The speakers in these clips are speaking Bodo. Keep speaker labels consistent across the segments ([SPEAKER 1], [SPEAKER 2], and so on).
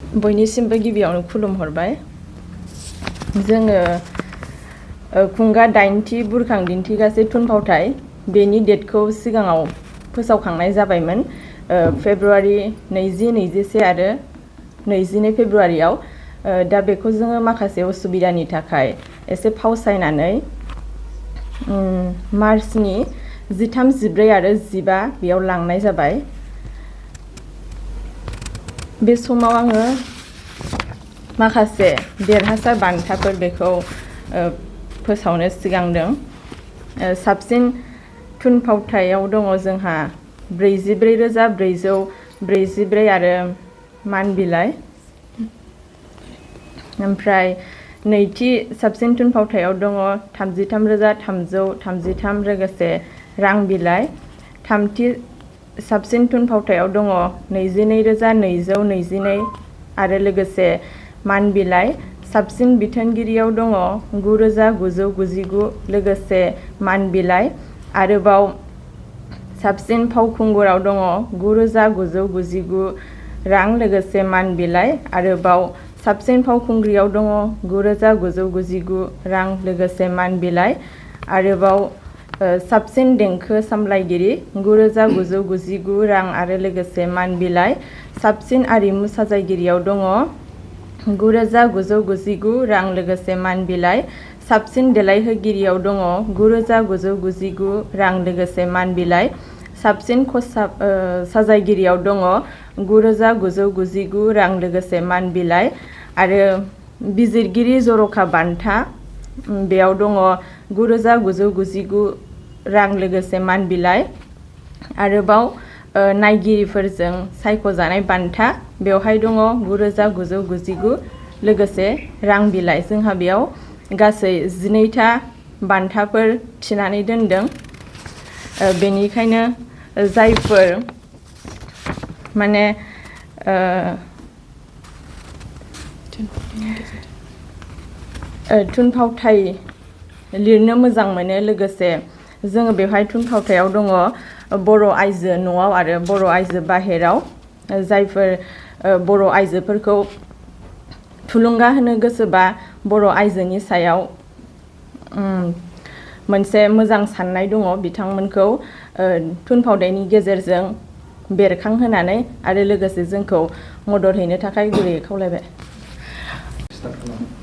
[SPEAKER 1] बयनिसिमबो गिबियावनो खुलुमहरबाय जोङो खुंगा 8थि बुरखां दिन्थिगासे थुनफावथाय बेनि डेटखौ सिगाङाव फोसावखांनाय जाबायमोन फेब्रुवारि 2021 आरो 22 फेब्रुवारियाव दा बेखौ जोङो माखासे उसुबिदानि थाखाय एसे फावसायनानै मार्चनि 13, 14 आरो 15 बेयाव लांनाय जाबाय बे समाव आङो माखासे देरहासार बान्थाफोर बेखौ फोसावनो सिगांदों साबसिन थुनफावथायाव दङ जोंहा 44,444 आरो मान बिलाइ ओमफ्राय नैथि साबसिन थुनफावथायाव दङ 33,333 लोगोसे रां बिलाइ थामथि साबसिन थुनफावथायाव दङ 22,222 आरो लोगोसे मान बिलाइ साबसिन बिथोनगिरियाव दङ 9,999 लोगोसे मान बिलाइ आरोबाव साबसिन फावखुंगुराव दङ 9,999 रां लोगोसे मान बिलाइ आरोबाव साबसिन फावखुंग्रियाव दङ 9,999 रां लोगोसे मान बिलाइ आरोबाव साबसिन देंखो सामलायगिरि 9,999 रां आरो लोगोसे मान बिलाइ साबसिन आरिमु साजायगिरियाव दङ 9,999 रां लोगोसे मान बिलाइ साबसिन देलायहोगिरियाव दङ 9,999 रां लोगोसे मान बिलाइ साबसिन खसाब साजायगिरियाव दङ 9,999 रां लोगोसे मान बिलाइ आरो बिजिरगिरि जर'खा बान्था बेयाव दङ 9,999 रां लोगोसे मान बिलाइ आरोबाव नायगिरिफोरजों सायख'जानाय बान्था बेवहाय दङ 9,999 लोगोसे रां बिलाइ जोंहा बेयाव गासै 12था बान्थाफोर थिनानै दोनदों बेनिखायनो जायफोर माने थुनफावथाय लिरनो मोजां मोनो लोगोसे जोङो बेवहाय थुनफावथायाव दङ बर' आइजो न'आव आरो बर' आइजो बाहेराव जायफोर बर' आइजोफोरखौ थुलुंगा होनो गोसोबा बर' आइजोनि सायाव मोनसे मोजां साननाय दङ बिथांमोनखौ थुनफावथायनि गेजेरजों बेरखांहोनानै आरो लोगोसे जोंखौ मदद हैनो थाखाय गुरैयै खावलायबाय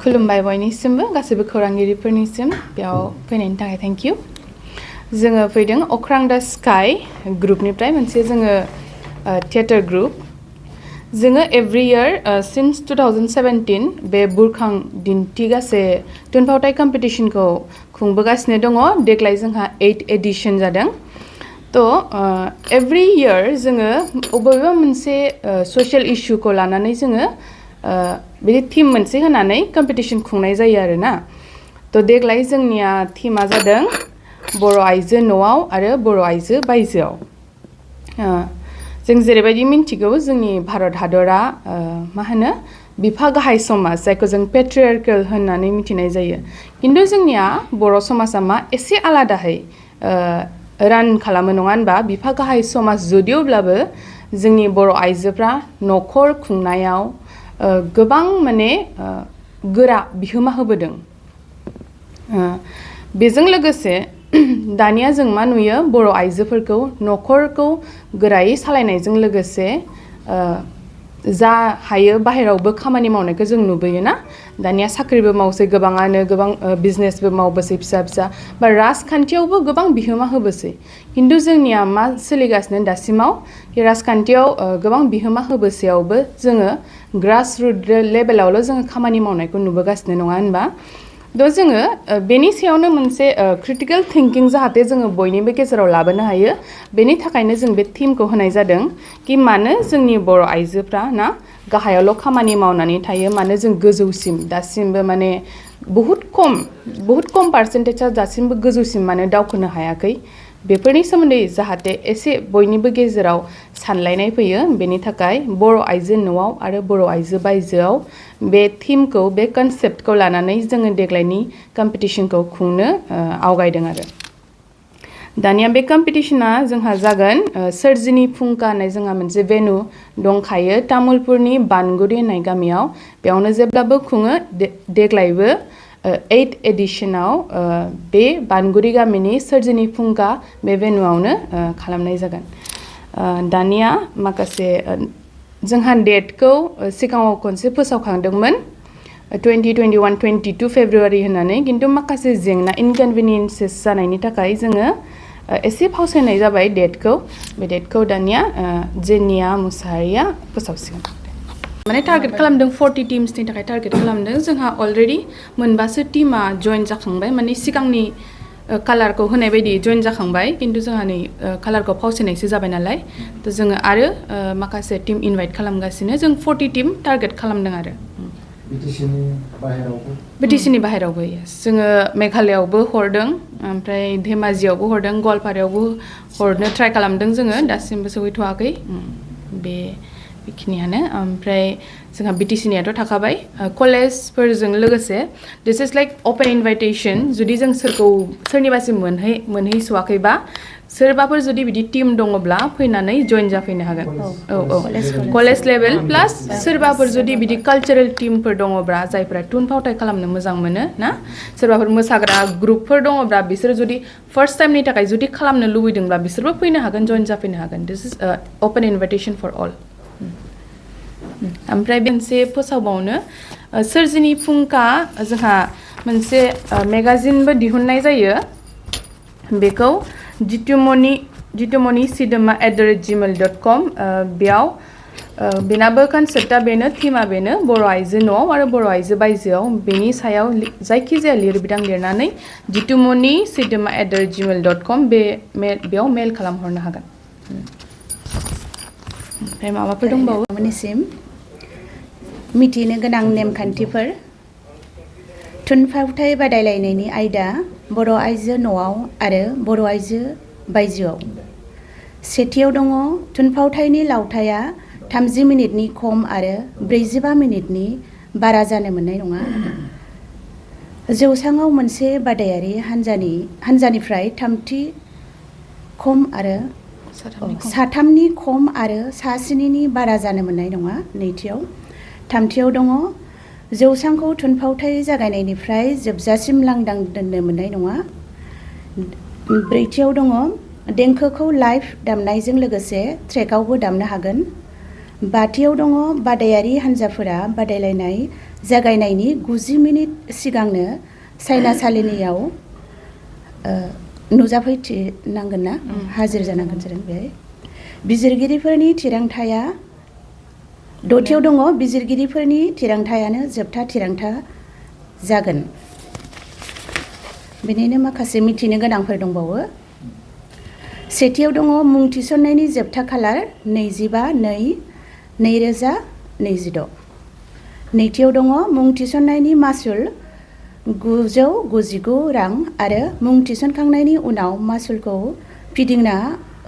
[SPEAKER 2] खुलुमबाय बयनिसिमबो गासैबो खौरांगिरिफोरनिसिम बेयाव फैनायनि थाखाय थेंक इउ जोङो फैदों अख्रां दा स्काई ग्रुपनिफ्राय मोनसे जोङो थियेटार ग्रुप जोङो एभ्रि इयार सिन्स 2017 बे बुरखां दिन्थिगासे थुनफावथाय कम्पिटिशनखौ खुंबोगासिनो दङ देग्लाय जोंहा 8 एडिशन जादों थ' एभ्रि इयार जोङो बबेबा मोनसे ससियेल इस्युखौ लानानै जोङो बिदि थिम मोनसे होनानै कम्पिटिशन खुंनाय जायो आरोना थ' देग्लाय जोंनिया थिमा जादों बर' आइजो न'आव आरो बर' आइजो बायजोआव जों जेरैबायदि मिन्थिगौ जोंनि भारत हादरा मा होनो बिफा गाहाय समाज जायखौ जों पेट्रियार्केल होननानै मिथिनाय जायो खिन्थु जोंनिया बर' समाजा मा एसे आलादाहै रान खालामो नङा होनबा बिफा गाहाय समाज जुदियोब्लाबो जोंनि बर' आइजोफ्रा न'खर खुंनायाव गोबां माने गोरा बिहोमा होबोदों बेजों लोगोसे दानिया जों मा नुयो बर' आइजोफोरखौ न'खरखौ गोरायै सालायनायजों लोगोसे जा हायो बाहेरावबो खामानि मावनायखौ जों नुबोयोना दानिया साख्रिबो मावसै गोबाङानो गोबां बिजनेसबो मावबोसै फिसा फिसा बा राजखान्थियावबो गोबां बिहोमा होबोसै खिन्थु जोंनिया मा सोलिगासिनो दासिमाव राजखान्थियाव गोबां बिहोमा होबोसेयावबो जोङो ग्रासरुट लेभेलावल' जोङो खामानि मावनायखौ नुबोगासिनो नङा होनबा थ' जोङो बेनि सायावनो मोनसे क्रिटिकेल थिंकिं जाहाथे जोङो बयनिबो गेजेराव लाबोनो हायो बेनि थाखायनो जों बे थिमखौ होनाय जादों कि मानो जोंनि बर' आइजोफ्रा ना गाहायावल' खामानि मावनानै थायो मानो जों गोजौसिम दासिमबो माने बहुद खम पार्सेन्टेजआ दासिमबो गोजौसिम मानो दावखोनो हायाखै बेफोरनि सोमोन्दै जाहाथे एसे बयनिबो गेजेराव सानलायनाय फैयो बेनि थाखाय बर' आइजो न'आव आरो बर' आइजो बायजोआव बे थिमखौ बे कनसेप्टखौ लानानै जोङो देग्लायनि कम्पिटिशनखौ खुंनो आवगायदों आरो दानिया बे कम्पिटिशना जोंहा जागोन सोरजिनि फुंखा होननाय जोंहा मोनसे भेनु दंखायो तामुलपुरनि बानगुरि होननाय गामियाव बेयावनो जेब्लाबो खुङो देग्लायबो 8th एडिशनाव बे बानगुरि गामिनि सोरजिनि फुंखा बे भेनुआवनो खालामनाय जागोन दानिया माखासे जोंहा डेटखौ सिगाङाव खनसे फोसावखांदोंमोन 2021-22 फेब्रुवारि होननानै खिन्थु माखासे जेंना इनकनभिनियेन्सेस जानायनि थाखाय जोङो एसे फावसायनाय जाबाय डेटखौ बे डेटखौ दानिया जेनिया मुसाहारिया फोसावसिगोन माने टारगेट खालामदों 40 टीम्सनि थाखाय टारगेट खालामदों जोंहा अलरेडि मोनबासो टीमा जइन जाखांबाय माने सिगांनि कालारखौ होनाय बायदि जइन जाखांबाय खिन्थु जोंहा नै कालारखौ फावसायनायसो जाबाय नालाय थ' जोङो आरो माखासे टीम इनभाइट खालामगासिनो जों 40 टीम टारगेट खालामदों आरो बिटिसिनि बाहेरावबो येस जोङो मेघालयआवबो हरदों ओमफ्राय धेमाजियावबो हरदों गवालपारायावबो हरनो ट्राइ खालामदों जोङो दासिमबो सहैथ'वाखै बेखिनियानो ओमफ्राय जोंहा बिटिसिनियाथ' थाखाबाय कलेजफोरजों लोगोसे दिस इज लाइक अपेन इनभाइटेसन जुदि जों सोरनिबासिम मोनहैस'वाखैबा सोरबाफोर जुदि बिदि टीम दङब्ला फैनानै जइन जाफैनो हागोन कलेज लेभेल प्लास सोरबाफोर जुदि बिदि कालचारेल टीमफोर दङब्ला जायफोरा थुनफावथाय खालामनो मोजां मोनो ना सोरबाफोर मोसाग्रा ग्रुपफोर दङब्ला बिसोर जुदि फार्स्ट टाइमनि थाखाय जुदि खालामनो लुबैदोंब्ला बिसोरबो फैनो हागोन जइन जाफैनो हागोन दिस इज अपेन इनभाइटेसन फर अल ओमफ्राय मोनसे फोसावबावनो सोरजिनि फुंखा जोंहा मोनसे मेगाजिनबो दिहुननाय जायो बेखौ जितुमनि sidama@gmail.com बेयाव बेनाबो कनसेप्टआ बेनो थीमा बेनो बर' आइजो न'आव आरो बर' आइजो बायजोआव बेनि सायाव जायखिजाया लिरबिदां लिरनानै जितुमनि sidama@gmail.com बेयाव मेल खालामहरनो हागोन ओमफ्राय माबाफोर दंबावो
[SPEAKER 3] मोननिसिम मिथिनो गोनां नेमखान्थिफोर थुनफावथाय बादायलायनायनि आयदा बर' आइजो न'आव आरो बर' आइजो बायजोआव सेथियाव दङ थुनफावथायनि लावथाया 30 मिनिटनि खम आरो 45 मिनिटनि बारा जानो मोननाय नङा जौसाङाव मोनसे बादायारि हानजानिफ्राय साथामनि खम आरो सास्निनि बारा जानो मोननाय नङा नैथियाव थामथियाव दङ जौसांखौ थुनफावथाय जागायनायनिफ्राय जोबजासिम लांदां दोननो मोननाय नङा ब्रैथियाव दङ देंखोखौ लाइभ दामनायजों लोगोसे ट्रेकआवबो दामनो हागोन बाथियाव दङ बादायारि हान्जाफोरा बादायलायनाय जागायनायनि 90 मिनिट सिगांनो सायनासालिनियाव नुजाफैनांगोन ना हाजिर जानांगोन जों बेहाय बिजिरगिरिफोरनि थिरांथाया दथियाव दङ बिजिरगिरिफोरनि थिरांथायानो जोबथा थिरांथा जागोन बेनिनो माखासे मिथिनो गोनांफोर दंबावो सेथियाव दङ मुं थिसननायनि जोबथा खालार 25/2/2026 नैथियाव दङ मुं थिसननायनि मासुल 999 रां आरो मुं थिसनखांनायनि उनाव मासुलखौ फिदिंना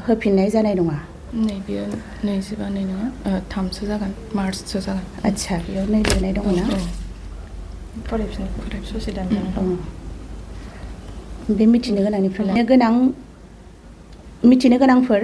[SPEAKER 3] होफिननाय जानाय नङा
[SPEAKER 2] नैबेयो 25 नङा 3सो जागोन मार्चसो जागोन
[SPEAKER 3] आच्छा बेयाव नै लिरनाय दङ ना
[SPEAKER 1] फरायफिन ससे दानजानाय
[SPEAKER 3] बे मिथिनो गोनांनिफ्राय मिथिनो गोनांफोर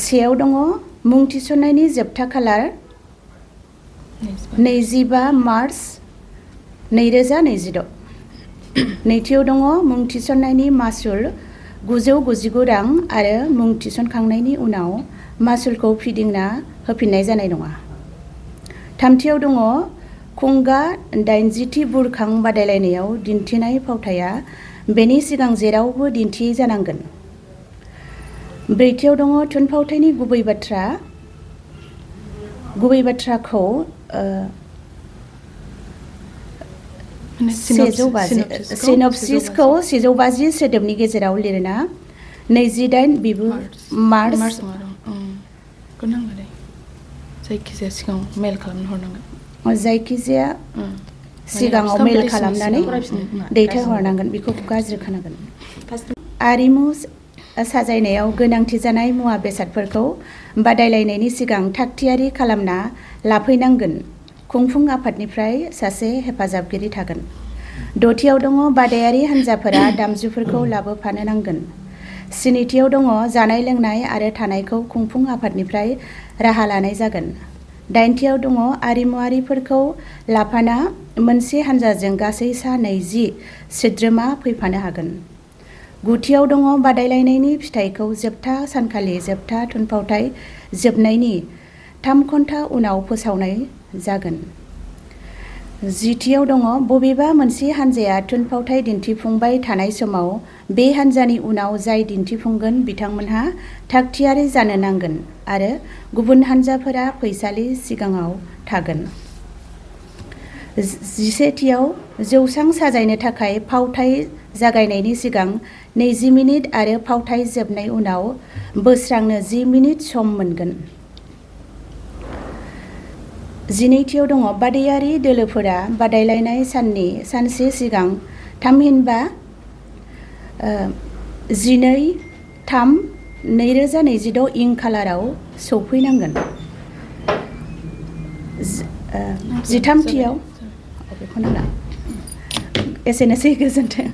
[SPEAKER 3] सेयाव दङ मुं थिसननायनि जोबथा खालार 25 मार्च 2026 नैथियाव दङ मुं थिसननायनि मासुल 999 रां आरो मुं थिसनखांनायनि उनाव मासुलखौ फिदिंना होफिननाय जानाय नङा थामथियाव दङ खुंगा 80थि बुरखां बादायलायनायाव दिन्थिनाय फावथाया बेनि सिगां जेरावबो दिन्थि जानांगोन ब्रैथियाव दङ थुनफावथायनि गुबै बाथ्राखौ सिनopsisखौ 150 सोदोबनि गेजेराव लिरना 28 मार्च
[SPEAKER 2] जायखिजाया सिगाङाव मेल खालामनो हरनांगोन
[SPEAKER 3] जायखिजाया सिगाङाव मेल खालामनानै दैथायहरनांगोन बेखौ गाज्रि खोनागोन आरिमु साजायनायाव गोनांथि जानाय मुवा बेसादफोरखौ बादायलायनायनि सिगां थागथियारि खालामना लाफैनांगोन खुंफुं आफादनिफ्राय सासे हेफाजाबगिरि थागोन द'थियाव दङ बादायारि हान्जाफोरा दामजुफोरखौ लाबोफानो नांगोन। स्निथियाव दङ जानाय लोंनाय आरो थानायखौ खुंफुं आफादनिफ्राय राहा लानाय जागोन। दाइनथियाव दङ आरिमुआरिफोरखौ लाफाना मोनसे हान्जाजों गासै सा 20 सोद्रोमा फैफानो हागोन। गुथियाव दङ बादायलायनायनि फिथाइखौ जोबथा सानखालि जोबथा थुनफावथाय जोबनायनि 3 घन्टा उनाव फोसावनाय जागोन। जिथियाव दङ बबेबा मोनसे हान्जाया थुनफावथाय दिन्थिफुंबाय थानाय समाव बे हान्जानि उनाव जाय दिन्थिफुंगोन बिथांमोनहा थागथियारि जानो नांगोन आरो गुबुन हान्जाफोरा फैसालि सिगाङाव थागोन। जिसेथियाव जौसां साजायनो थाखाय फावथाय जागायनायनि सिगां 20 मिनिट आरो फावथाय जोबनाय उनाव बोस्रांनो 10 मिनिट सम मोनगोन। जिनैथियाव दङ बादायारि दोलोफोरा बादायलायनाय साननि सानसे सिगां थामहिनबा 12/3/2026 इं खालाराव सौफैनांगोन। जिथामथियाव एसेनोसै गोजोन्थों।